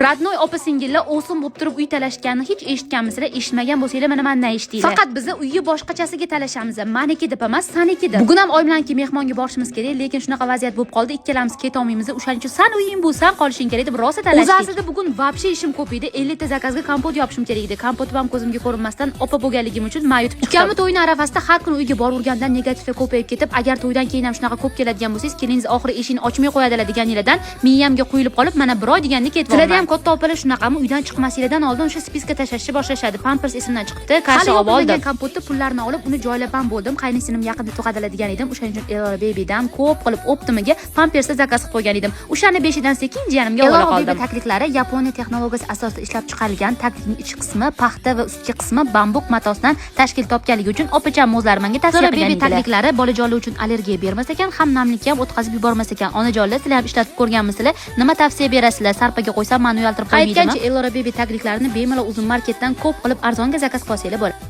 Родной opa singillar o'sin bo'lib turib uy talashganini hech eshitganmisizlar? Eshitmagan bo'lsanglar, mana mandan eshitinglar. Faqat biza uyi boshqachasiga talashamiz. Maniki deb emas, saniki deb. Bugun ham oyimlarniki mehmonga borishimiz kerak, lekin shunaqa vaziyat bo'lib qoldi, ikkalamiz ketolmaymiz. O'shaning uchun san uying bu, san qolishing kerak deb rosa talashdik. O'zi aslida bugun вообще ishim ko'p edi. 50 ta zakazga kompot yopishim kerak edi. Kompotim ham ko'zimga ko'rinmasdan opa bo'lganligim uchun man yutib chiqdim. Ukamni to'yini arafasida har kuni uyga boravergandan negativlar ko'payib ketib, agar to'ydan keyin ham shunaqa ko'p keladigan bo'lsangiz, keliningiz oxiri eshikni ochmay qo'yadilar deganinglardan miyamga quyilib qolib, mana bir oy deganda ketyapman. Sizlarda ham katta opalar shunaqami, uydan chiqmasinglardan oldin o'sha списка tashlashni boshlashadi. Pampers esimdan chiqibdi, kasha olib oldim. Kompotni pullarini olib, uni joylab ham bo'ldim. Qaynisingilim yaqinda tug'adilar degan edim. O'shaning uchun Elora Babydan ko'p qilib оптом iga pampersni zakaz qilib qo'ygan edim. O'shani beshidan sekin jiyanimga ola Elora qoldim. Baby takliklari Yaponiya texnologiyasi asosida ishlab chiqarilgan. Taklikning ichki qismi paxta va ustki qismi bambuk matosidan tashkil topganligi uchun opacham o'zlari menga tavsiya Elora qilgan Baby edilar. Takliklari bolajonlar uchun allergiya bermas ekan, ham namlikka ham o'tkazib yubormas ekan. Onajonlar, sizlar ham ishlatib ko'rganmisizlar? Nima tavsiya berasizlar? Sarpaga qo'ysam mani uyaltirib qo'ymaydimi? Aytgancha, Elora Baby tagliklarini bemalol Uzum Marketdan ko'p qilib arzonga zakaz qilsanglar bo'ladi.